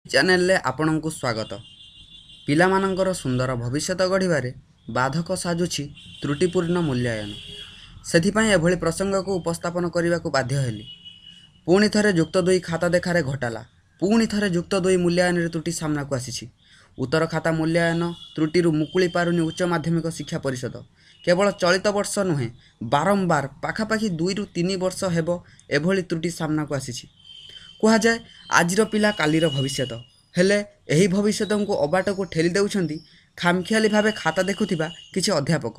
ଚ୍ୟାନେଲରେ ଆପଣଙ୍କୁ ସ୍ୱାଗତ। ପିଲାମାନଙ୍କର ସୁନ୍ଦର ଭବିଷ୍ୟତ ଗଢ଼ିବାରେ ବାଧକ ସାଜୁଛି ତ୍ରୁଟିପୂର୍ଣ୍ଣ ମୂଲ୍ୟାୟନ। ସେଥିପାଇଁ ଏଭଳି ପ୍ରସଙ୍ଗକୁ ଉପସ୍ଥାପନ କରିବାକୁ ବାଧ୍ୟ ହେଲି। ପୁଣି ଥରେ ଯୁକ୍ତ ଦୁଇ ଖାତା ଦେଖାରେ ଘୋଟାଲା। ପୁଣି ଥରେ ଯୁକ୍ତ ଦୁଇ ମୂଲ୍ୟାୟନରେ ତ୍ରୁଟି ସାମ୍ନାକୁ ଆସିଛି। ଉତ୍ତର ଖାତା ମୂଲ୍ୟାୟନ ତ୍ରୁଟିରୁ ମୁକୁଳି ପାରୁନି ଉଚ୍ଚ ମାଧ୍ୟମିକ ଶିକ୍ଷା ପରିଷଦ। କେବଳ ଚଳିତ ବର୍ଷ ନୁହେଁ, ବାରମ୍ବାର ପାଖାପାଖି 2ରୁ 3 ବର୍ଷ ହେବ ଏଭଳି ତ୍ରୁଟି ସାମ୍ନାକୁ ଆସିଛି। କୁହାଯାଏ, ଆଜିର ପିଲା କାଲିର ଭବିଷ୍ୟତ। ହେଲେ ଏହି ଭବିଷ୍ୟତଙ୍କୁ ଅବାଟକୁ ଠେଲି ଦେଉଛନ୍ତି ଖାମଖିଆଲି ଭାବେ ଖାତା ଦେଖୁଥିବା କିଛି ଅଧ୍ୟାପକ।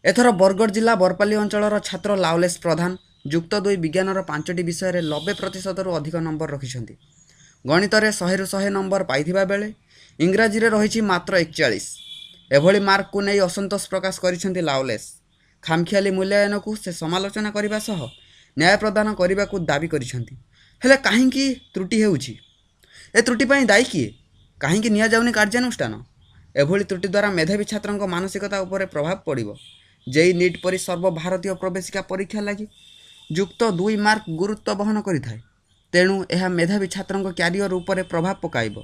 ଏଥର ବରଗଡ଼ ଜିଲ୍ଲା ବରପାଲି ଅଞ୍ଚଳର ଛାତ୍ର ଲାୱଲେସ ପ୍ରଧାନ ଯୁକ୍ତ ଦୁଇ ବିଜ୍ଞାନର ପାଞ୍ଚଟି ବିଷୟରେ 90 ପ୍ରତିଶତରୁ ଅଧିକ ନମ୍ବର ରଖିଛନ୍ତି। ଗଣିତରେ 100ରୁ 100 ନମ୍ବର ପାଇଥିବା ବେଳେ ଇଂରାଜୀରେ ରହିଛି ମାତ୍ର 41। ଏଭଳି ମାର୍କକୁ ନେଇ ଅସନ୍ତୋଷ ପ୍ରକାଶ କରିଛନ୍ତି ଲାୱଲେସ। ଖାମଖିଆଲି ମୂଲ୍ୟାୟନକୁ ସେ ସମାଲୋଚନା କରିବା ସହ ନ୍ୟାୟ ପ୍ରଦାନ କରିବାକୁ ଦାବି କରିଛନ୍ତି। ହେଲେ କାହିଁକି ତ୍ରୁଟି ହେଉଛି? ଏ ତ୍ରୁଟି ପାଇଁ ଦାୟୀ କିଏ? କାହିଁକି ନିଆଯାଉନି କାର୍ଯ୍ୟାନୁଷ୍ଠାନ? ଏଭଳି ତ୍ରୁଟି ଦ୍ୱାରା ମେଧାବୀ ଛାତ୍ରଙ୍କ ମାନସିକତା ଉପରେ ପ୍ରଭାବ ପଡ଼ିବ। ଜେଇଇ, ନିଟ୍ ପରି ସର୍ବଭାରତୀୟ ପ୍ରବେଶିକା ପରୀକ୍ଷା ଲାଗି ଯୁକ୍ତ ଦୁଇ ମାର୍କ ଗୁରୁତ୍ୱ ବହନ କରିଥାଏ। ତେଣୁ ଏହା ମେଧାବୀ ଛାତ୍ରଙ୍କ କ୍ୟାରିୟର ଉପରେ ପ୍ରଭାବ ପକାଇବ।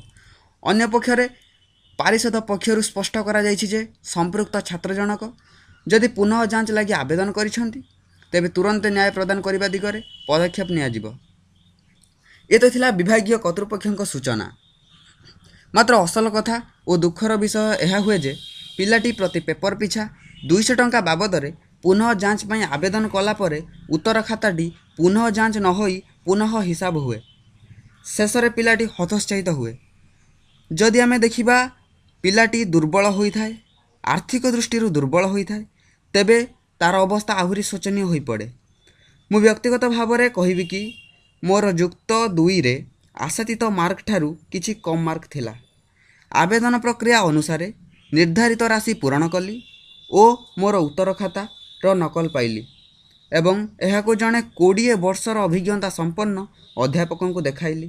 ଅନ୍ୟପକ୍ଷରେ ପାରିଷଦ ପକ୍ଷରୁ ସ୍ପଷ୍ଟ କରାଯାଇଛି ଯେ, ସମ୍ପୃକ୍ତ ଛାତ୍ର ଜଣକ ଯଦି ପୁନଃ ଯାଞ୍ଚ ଲାଗି ଆବେଦନ କରିଛନ୍ତି, ତେବେ ତୁରନ୍ତ ନ୍ୟାୟ ପ୍ରଦାନ କରିବା ଦିଗରେ ପଦକ୍ଷେପ ନିଆଯିବ। ଏ ତ ଥିଲା ବିଭାଗୀୟ କର୍ତ୍ତୃପକ୍ଷଙ୍କ ସୂଚନା। ମାତ୍ର ଅସଲ କଥା ଓ ଦୁଃଖର ବିଷୟ ଏହା ହୁଏ ଯେ, ପିଲାଟି ପ୍ରତି ପେପର ପିଛା 200 ଟଙ୍କା ବାବଦରେ ପୁନଃ ଯାଞ୍ଚ ପାଇଁ ଆବେଦନ କଲା ପରେ ଉତ୍ତର ଖାତାଟି ପୁନଃ ଯାଞ୍ଚ ନହୋଇ ପୁନଃ ହିସାବ ହୁଏ। ଶେଷରେ ପିଲାଟି ହତୋତ୍ସାହିତ ହୁଏ। ଯଦି ଆମେ ଦେଖିବା, ପିଲାଟି ଦୁର୍ବଳ ହୋଇଥାଏ, ଆର୍ଥିକ ଦୃଷ୍ଟିରୁ ଦୁର୍ବଳ ହୋଇଥାଏ, ତେବେ ତା'ର ଅବସ୍ଥା ଆହୁରି ଶୋଚନୀୟ ହୋଇପଡ଼େ। ମୁଁ ବ୍ୟକ୍ତିଗତ ଭାବରେ କହିବି କି ମୋର ଯୁକ୍ତ ଦୁଇରେ ଆଶାତୀତ ମାର୍କ ଠାରୁ କିଛି କମ୍ ମାର୍କ ଥିଲା। ଆବେଦନ ପ୍ରକ୍ରିୟା ଅନୁସାରେ ନିର୍ଦ୍ଧାରିତ ରାଶି ପୂରଣ କଲି ଓ ମୋର ଉତ୍ତର ଖାତାର ନକଲ ପାଇଲି ଏବଂ ଏହାକୁ ଜଣେ 20 ବର୍ଷର ଅଭିଜ୍ଞତା ସମ୍ପନ୍ନ ଅଧ୍ୟାପକଙ୍କୁ ଦେଖାଇଲି।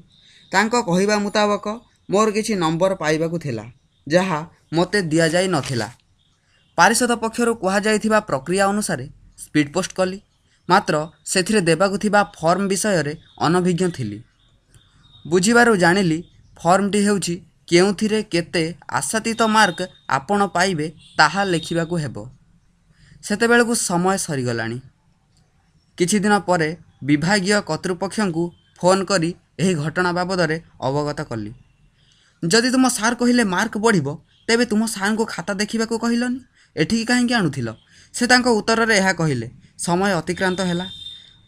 ତାଙ୍କ କହିବା ମୁତାବକ ମୋର କିଛି ନମ୍ବର ପାଇବାକୁ ଥିଲା, ଯାହା ମୋତେ ଦିଆଯାଇ ନଥିଲା। ପାରିଷଦ ପକ୍ଷରୁ କୁହାଯାଇଥିବା ପ୍ରକ୍ରିୟା ଅନୁସାରେ ସ୍ପିଡ଼ ପୋଷ୍ଟ କଲି। ମାତ୍ର ସେଥିରେ ଦେବାକୁ ଥିବା ଫର୍ମ ବିଷୟରେ ଅନଭିଜ୍ଞ ଥିଲି। ବୁଝିବାରୁ ଜାଣିଲି, ଫର୍ମଟି ହେଉଛି କେଉଁଥିରେ କେତେ ଆଶାତୀତ ମାର୍କ ଆପଣ ପାଇବେ, ତାହା ଲେଖିବାକୁ ହେବ। ସେତେବେଳକୁ ସମୟ ସରିଗଲାଣି। କିଛି ଦିନ ପରେ ବିଭାଗୀୟ କର୍ତ୍ତୃପକ୍ଷଙ୍କୁ ଫୋନ୍ କରି ଏହି ଘଟଣା ବାବଦରେ ଅବଗତ କଲି। ଯଦି ତୁମ ସାର୍ କହିଲେ ମାର୍କ ବଢ଼ିବ, ତେବେ ତୁମ ସାର୍ଙ୍କୁ ଖାତା ଦେଖିବାକୁ କହିଲନି, ଏଠିକି କାହିଁକି ଆଣୁଥିଲ? ସେ ତାଙ୍କ ଉତ୍ତରରେ ଏହା କହିଲେ। ସମୟ ଅତିକ୍ରାନ୍ତ ହେଲା,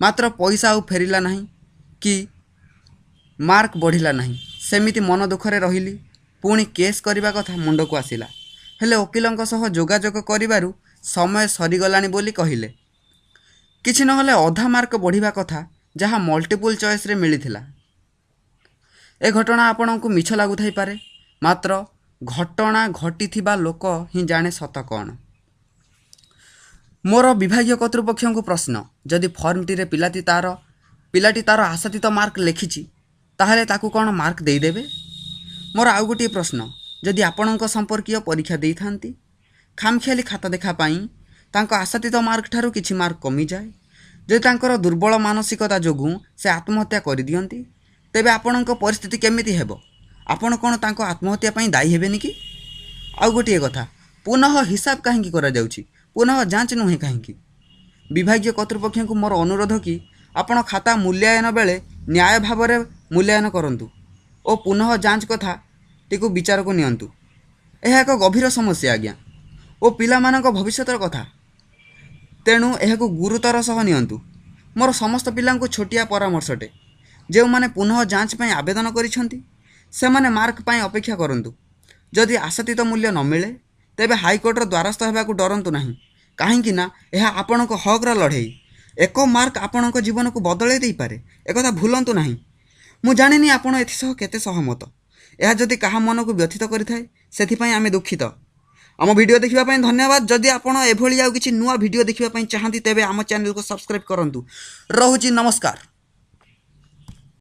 ମାତ୍ର ପଇସା ଆଉ ଫେରିଲା ନାହିଁ କି ମାର୍କ ବଢ଼ିଲା ନାହିଁ। ସେମିତି ମନ ଦୁଃଖରେ ରହିଲି। ପୁଣି କେସ୍ କରିବା କଥା ମୁଣ୍ଡକୁ ଆସିଲା। ହେଲେ ଓକିଲଙ୍କ ସହ ଯୋଗାଯୋଗ କରିବାରୁ ସମୟ ସରିଗଲାଣି ବୋଲି କହିଲେ। କିଛି ନହେଲେ ଅଧା ମାର୍କ ବଢ଼ିବା କଥା, ଯାହା ମଲ୍ଟିପୁଲ୍ ଚଏସ୍ରେ ମିଳିଥିଲା। ଏ ଘଟଣା ଆପଣଙ୍କୁ ମିଛ ଲାଗୁଥାଇପାରେ, ମାତ୍ର ଘଟଣା ଘଟିଥିବା ଲୋକ ହିଁ ଜାଣେ ସତ କ'ଣ। ମୋର ବିଭାଗୀୟ କର୍ତ୍ତୃପକ୍ଷଙ୍କୁ ପ୍ରଶ୍ନ, ଯଦି ଫର୍ମଟିରେ ପିଲାଟି ତା'ର ଆଶାତୀତ ମାର୍କ ଲେଖିଛି, ତାହେଲେ ତାକୁ କ'ଣ ମାର୍କ ଦେଇଦେବେ? ମୋର ଆଉ ଗୋଟିଏ ପ୍ରଶ୍ନ, ଯଦି ଆପଣଙ୍କ ସମ୍ପର୍କୀୟ ପରୀକ୍ଷା ଦେଇଥାନ୍ତି, ଖାମଖିଆଲି ଖାତା ଦେଖା ପାଇଁ ତାଙ୍କ ଆଶାତୀତ ମାର୍କ ଠାରୁ କିଛି ମାର୍କ କମିଯାଏ, ଯଦି ତାଙ୍କର ଦୁର୍ବଳ ମାନସିକତା ଯୋଗୁଁ ସେ ଆତ୍ମହତ୍ୟା କରିଦିଅନ୍ତି, ତେବେ ଆପଣଙ୍କ ପରିସ୍ଥିତି କେମିତି ହେବ? ଆପଣ କ'ଣ ତାଙ୍କ ଆତ୍ମହତ୍ୟା ପାଇଁ ଦାୟୀ ହେବେନି କି? ଆଉ ଗୋଟିଏ କଥା, ପୁନଃ ହିସାବ କାହିଁକି କରାଯାଉଛି? ପୁନଃ ଯାଞ୍ଚ ନୁହେଁ କାହିଁକି? ବିଭାଗୀୟ କର୍ତ୍ତୃପକ୍ଷଙ୍କୁ ମୋର ଅନୁରୋଧ କି ଆପଣ ଖାତା ମୂଲ୍ୟାୟନ ବେଳେ ନ୍ୟାୟ ଭାବରେ ମୂଲ୍ୟାୟନ କରନ୍ତୁ ଓ ପୁନଃ ଯାଞ୍ଚ କଥାଟିକୁ ବିଚାରକୁ ନିଅନ୍ତୁ। ଏହା ଏକ ଗଭୀର ସମସ୍ୟା ଆଜ୍ଞା ଓ ପିଲାମାନଙ୍କ ଭବିଷ୍ୟତର କଥା। ତେଣୁ ଏହାକୁ ଗୁରୁତର ସହ ନିଅନ୍ତୁ। ମୋର ସମସ୍ତ ପିଲାଙ୍କୁ ଛୋଟିଆ ପରାମର୍ଶଟେ, ଯେଉଁମାନେ ପୁନଃ ଯାଞ୍ଚ ପାଇଁ ଆବେଦନ କରିଛନ୍ତି, ସେମାନେ ମାର୍କ ପାଇଁ ଅପେକ୍ଷା କରନ୍ତୁ। ଯଦି ଆଶାତୀତ ମୂଲ୍ୟ ନ ମିଳେ, ତେବେ ହାଇକୋର୍ଟର ଦ୍ୱାରସ୍ଥ ହେବାକୁ ଡରନ୍ତୁ ନାହିଁ। କାହିଁକି ନା ଏହା ଆପଣଙ୍କ ହକ୍ର ଲଢ଼େଇ। ଏକ ମାର୍କ ଆପଣଙ୍କ ଜୀବନକୁ ବଦଳାଇ ଦେଇପାରେ, ଏକଥା ଭୁଲନ୍ତୁ ନାହିଁ। ମୁଁ ଜାଣିନି ଆପଣ ଏଥିସହ କେତେ ସହମତ। ଏହା ଯଦି କାହା ମନକୁ ବ୍ୟଥିତ କରିଥାଏ, ସେଥିପାଇଁ ଆମେ ଦୁଃଖିତ। ଆମ ଭିଡ଼ିଓ ଦେଖିବା ପାଇଁ ଧନ୍ୟବାଦ। ଯଦି ଆପଣ ଏଭଳି ଆଉ କିଛି ନୂଆ ଭିଡ଼ିଓ ଦେଖିବା ପାଇଁ ଚାହାନ୍ତି, ତେବେ ଆମ ଚ୍ୟାନେଲକୁ ସବସ୍କ୍ରାଇବ୍ କରନ୍ତୁ। ରହୁଛି, ନମସ୍କାର।